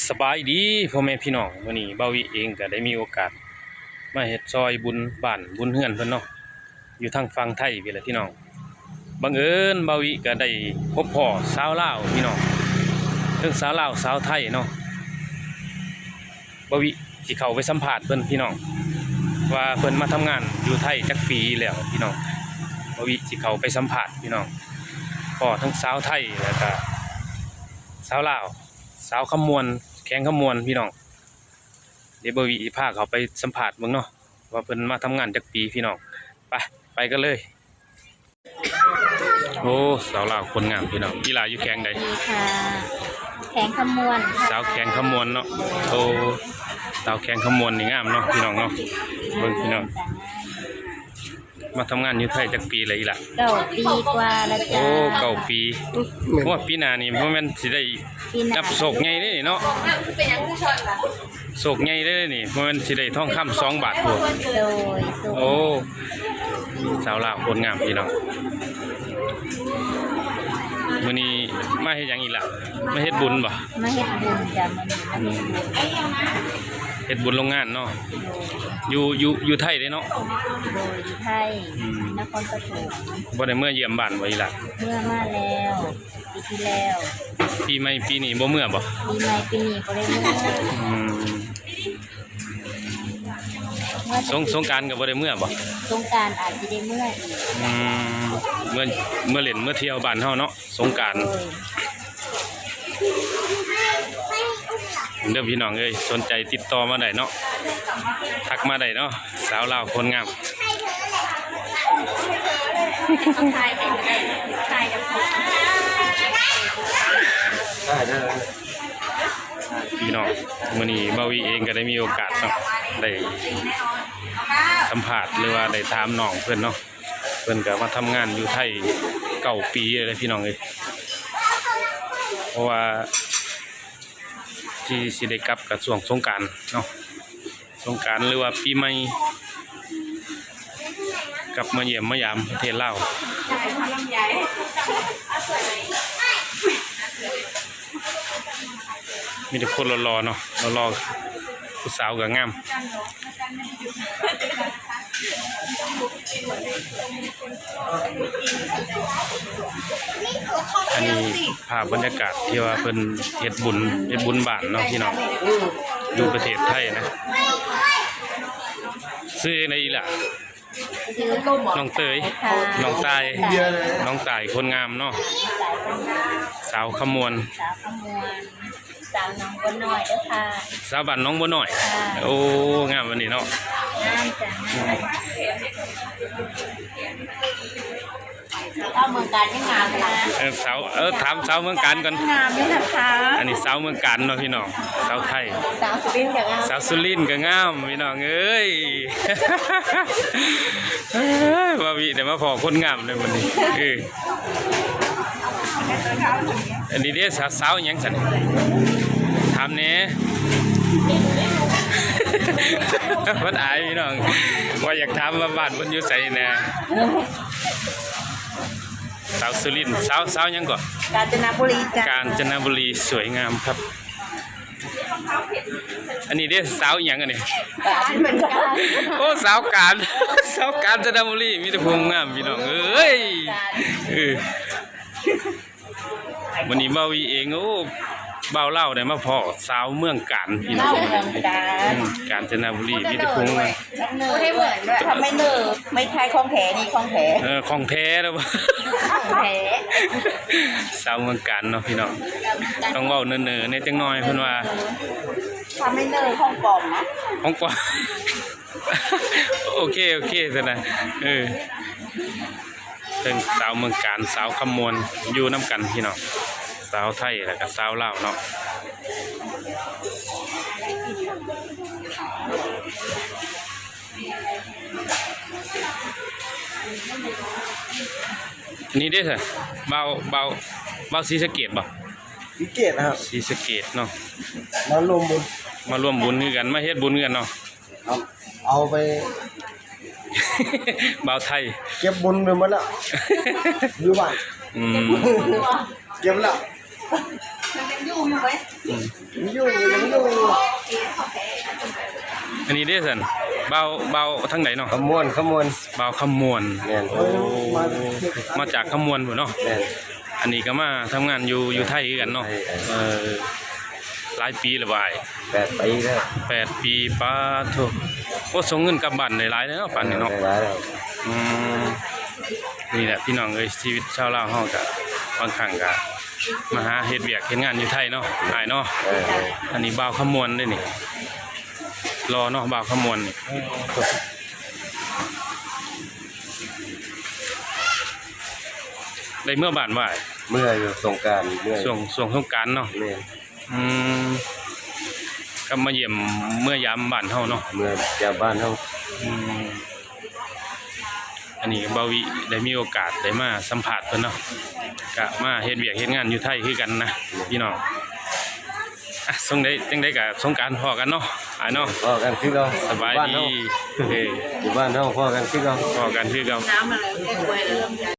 ສະບາຍດີພໍ່ແມ່ພີ່ນ້ອງ, ມື້ນີ້ບ່າວວິເອງກໍໄດ້ມີໂອກາດມາເຮັດຊ່ອຍບຸນບ້ານບຸນເຮືອນເພິ່ນເນາະ, ຢູ່ທາງຝັ່ງໄທພີ້ແຫຼະພີ່ນ້ອງ. ບັງເອີນບ່າວວິກໍໄດ້ພົບພໍ້ຊາວລາວພີ່ນ້ອງ, ເຖິງຊາວລາວຊາວໄທເນາະ. ບ່າວວິຊິເຂົ້າໄປສຳພາດເພິ່ນພີ່ນ້ອງ ວ່າເພິ່ນມາທຳງານຢູ່ໄທຈັກປີແລ້ວພີ່ນ້ອງ. ບ່າວວິຊິເຂົ້າໄປສຳພາດພີ່ນ້ອງ, ພໍ້ທັງຊາວໄທ ແລ້ວກະຊາວລາວ, ສາວຄຳມ່ວນ ແຂວງຄຳມ່ວນພີ່ນ້ອງ. ດຽວບ່າວວິຊິພາເຂົ້າໄປສຳພາດເບິ່ງເນາະ ວ່າເພິ່ນມາທຳງານຈັກປີພີ່ນ້ອງ. ໄປ ໄປກັນເລີຍ. ໂອ້ ສາວລາວຄົນງາມພີ່ນ້ອງ. ອີ່ຫຼ້າຢູ່ແຂວງໃດ? ແຂວງຄຳມ່ວນ. ສາວແຂວງຄຳມ່ວນເນາະ. ໂອ້ ສາວແຂວງຄຳມ່ວນນີ້ງາມເນາະພີ່ນ້ອງເນາະ. ເບິ່ງພີ່ນ້ອງ ມາທຳງານຢູ່ໄທຈັກປີແລ້ວອີ່ຫຼ້າ? ເກົ້າປີກວ່າແລ້ວຈ້າ. ໂອ້ ເກົ້າປີ. ໂອ້ ປີໜ້ານີ້ບໍ່ແມ່ນຊິໄດ້ ປີໜ້າ ນັບໂຊກໃຫຍ່ເດ້ນີ້ເນາະ. ໂຊກໃຫຍ່ເດ້ນີ້, ບໍ່ແມ່ນຊິໄດ້ທອງຄຳສອງບາດພຸ້ນ. ໂດຍ. ໂອ້ ສາວລາວຄົນງາມພີ່ນ້ອງ. ມື້ນີ້ມາເຮັດຫຍັງອີກລະ? ມາເຮັດບຸນບໍ່? ມາເຮັດບຸນຈ້າ. ອືມ ເຮັດບຸນໂຮງງານເນາະ. ໂດຍ. ຢູ່ ຢູ່ ຢູ່ໄທເດ້ເນາະ? ໂດຍ ຢູ່ໄທ. ອືມ ນະຄອນປະຖົມ. ບໍ່ໄດ້ເມືອຢ້ຽມບ້ານບໍ່ອີ່ຫຼ້າ? ເມືອມາແລ້ວ ປີທີ່ແລ້ວ. ປີໃໝ່ປີນີ້ບໍ່ເມືອບໍ່? ປີໃໝ່ປີນີ້ບໍ່ໄດ້ເມືອ. ອືມ ເມືອແຕ່ ສົງ ສົງການກໍບໍ່ໄດ້ເມືອບໍ່? ສົງການອາດຊິໄດ້ເມືອອີກ. ອືມ ເມືອ ເມືອຫຼິ້ນເມືອທ່ຽວບ້ານເຮົາເນາະ ສົງການ. ໂດຍ. ເດີພີ່ນ້ອງເອີຍ, ສົນໃຈຕິດຕໍ່ມາໄດ້ເນາະ, ທັກມາໄດ້ເນາະ. ສາວລາວຄົນງາມ ພີ່ນ້ອງ. ມື້ນີ້ບ່າວວິເອງກໍໄດ້ມີໂອກາດເນາະ ໄດ້ສຳພາດ ຫຼືວ່າໄດ້ຖາມນ້ອງເພິ່ນເນາະ. ເພິ່ນກໍມາທຳງານຢູ່ໄທເກົ້າປີແລ້ວພີ່ນ້ອງເອີຍ, ເພາະວ່າ ທີ່ຊິໄດ້ກັບກໍຊ່ວງສົງການເນາະ, ສົງການ ຫຼືວ່າປີໃໝ່ ກັບມາຢ້ຽມມາຢາມປະເທດລາວ. ມີແຕ່ຄົນຫຼໍ່ໆເນາະ, ຫຼໍ່ໆ, ຜູ້ສາວກໍງາມ. ອັນນີ້ພາບບັນຍາກາດທີ່ວ່າເພິ່ນເຮັດບຸນ, ເຮັດບຸນບ້ານເນາະພີ່ນ້ອງ, ຢູ່ປະເທດໄທນະ. ຊື່ຈັ່ງໃດອີ່ຫຼ້າ? ຊື່ນ້ອງເຕີຍ. ນ້ອງຕາຍ. ນ້ອງຕາຍຄົນງາມເນາະ, ສາວຄຳມ່ວນ. ສາວຄຳມ່ວນ. ສາວໜອງບົວນ້ອຍເດີຄ່ະ. ສາວບ້ານໜອງບົວນ້ອຍ. ໂອ້ ງາມອັນນີ້ເນາະ. ງາມຈ້ະ. ອືມ ສາວເມືອງການຍັງງາມນະ. ເອີ ສາວ ເອີ ຖາມສາວເມືອງການກ່ອນ. ງາມຢູ່ນະຄະ. ອັນນີ້ສາວເມືອງການເນາະພີ່ນ້ອງ, ສາວໄທ. ສາວສຸລິນກໍງາມ. ສາວສຸລິນກໍງາມພີ່ນ້ອງເອີຍ. ເອີຍ ວ່າວິໄດ້ມາພໍ້ຄົນງາມເລີຍມື້ນີ້. ເອີ ອັນນີ້ເດ້ ສາວ ສາວຫຍັງຊັ້ນ? ຖາມແດ່. ເພິ່ນອາຍພີ່ນ້ອງ, ວ່າຢາກຖາມວ່າບ້ານເພິ່ນຢູ່ໃສນະ. ສາວສຸລິນ. ສາວ ສາວຫຍັງເກາະ? ການຈະນະບູລີຈ້ະ. ການຈະນະບູລີສວຍງາມຄັບ. ອັນນີ້ເດ້ ສາວອີ່ຫຍັງອັນນີ້? ການເໝືອນກັນ. ໂອ້ ສາວການ, ສາວການຈະນະບູລີ ມີແຕ່ຜູ້ງາມພີ່ນ້ອງເອີຍ. ເອີ ມື້ນີ້ບ່າວວີເອງ ໂອ້ ບ່າວລາວໄດ້ມາພໍ້ສາວເມືອງການພີ່ນ້ອງ. ສາວເມືອງການ ອືມ ການຈະນະບູລີ ມີແຕ່ຜູ້ງາມ. ບໍ່ໄດ້ເໝືອນດ້ວຍ ຖ້າໄມ້ເນີ ໄມ້ໄຜ່ຂອງແທ້ນີ້ ຂອງແທ້. ເອີ ຂອງແທ້ແລ້ວ ຂອງແທ້. ສາວເມືອງການເນາະພີ່ນ້ອງ, ຕ້ອງເວົ້າເນີໆແດ່ຈັກໜ້ອຍເພິ່ນວ່າ. ຖ້າໄມ້ເນີຂອງປອມນະ ຂອງປອມ. ໂອເຄ ໂອເຄຊັ້ນນະ. ເອີ ເຊິ່ງສາວເມືອງການ ສາວຄຳມ່ວນ ຢູ່ນຳກັນພີ່ນ້ອງ, ສາວໄທ ແລ້ວກະສາວລາວເນາະ. ນີ້ເດ້ ບ່າວ ບ່າວ ບ່າວສີສະເກດບໍ່? ສີເກດນະຄັບ. ສີສະເກດເນາະ. ມາລວມບຸນ ມາລວມບຸນຄືກັນ ມາເຮັດບຸນຄືກັນເນາະ. ເອົາ ເອົາໄປ ບ່າວໄທ ເກັບບຸນໄປໝົດແລ້ວ ຢູ່ບ້ານ. ອືມ ເກັບແລ້ວ ມັນຍັງຢູ່ຢູ່ເວີຍ. ອືມ ມັນຢູ່ຢູ່. ອັນນີ້ເດ້ຊັ້ນ ບ່າວ ບ່າວທາງໃດເນາະ? ຄຳມ່ວນ ຄຳມ່ວນ ບ່າວຄຳມ່ວນ. ແມ່ນ. ໂອ້ ມາຈາກຄຳມ່ວນພຸ້ນເນາະ. ແມ່ນ. ອັນນີ້ກໍມາທຳງານຢູ່ ຢູ່ໄທຄືກັນເນາະ. ເອີ ເອີ ຫຼາຍປີແລ້ວບ່າຍ? ແປດປີແລ້ວ. ແປດປີ. ປາດໂທ້ ໂອ້ ສົ່ງເງິນກັບບ້ານໄດ້ຫຼາຍເດ້ເນາະ ປານນີ້ເນາະ. ເອີ ໄດ້ຫຼາຍແລ້ວ. ອືມ ນີ້ແຫຼະພີ່ນ້ອງເອີຍ ຊີວິດຊາວລາວເຮົາກໍບາງຄັ້ງກໍມາຫາເຮັດວຽກເຮັດງານຢູ່ໄທເນາະ ອ້າຍເນາະ. ເອີ ເອີ ອັນນີ້ບ່າວຄຳມ່ວນເດ້ນີ້ ຫຼໍ່ເນາະ ບ່າວຄຳມ່ວນນີ້. ໄດ້ເມືອບ້ານບໍ່ອ້າຍ? ເມືອຢູ່ສົງການ ເມືອ ຊ່ວງ ຊ່ວງສົງການເນາະ. ແມ່ນ. ອືມ ກັບມາຢ້ຽມເມືອຢາມບ້ານເຮົາເນາະ. ເມືອຢາມບ້ານເຮົາ. ອືມ ອັນນີ້ບ່າວວິໄດ້ມີໂອກາດໄດ້ມາສຳພາດເພິ່ນເນາະ ກະມາເຮັດວຽກເຮັດງານຢູ່ໄທຄືກັນນະ ແມ່ນ ພີ່ນ້ອງ. ອ່ະ ຈັ່ງໃດ ຈັ່ງໃດກະສົງການພໍ້ກັນເນາະ ອ້າຍເນາະ. ພໍ້ກັນຄືເກົ່າ. ສະບາຍດີ. ຢູ່ບ້ານເຮົາ ເອີ ຢູ່ບ້ານເຮົາພໍ້ກັນຄືເກົ່າ. ພໍ້ກັນຄືເກົ່າ.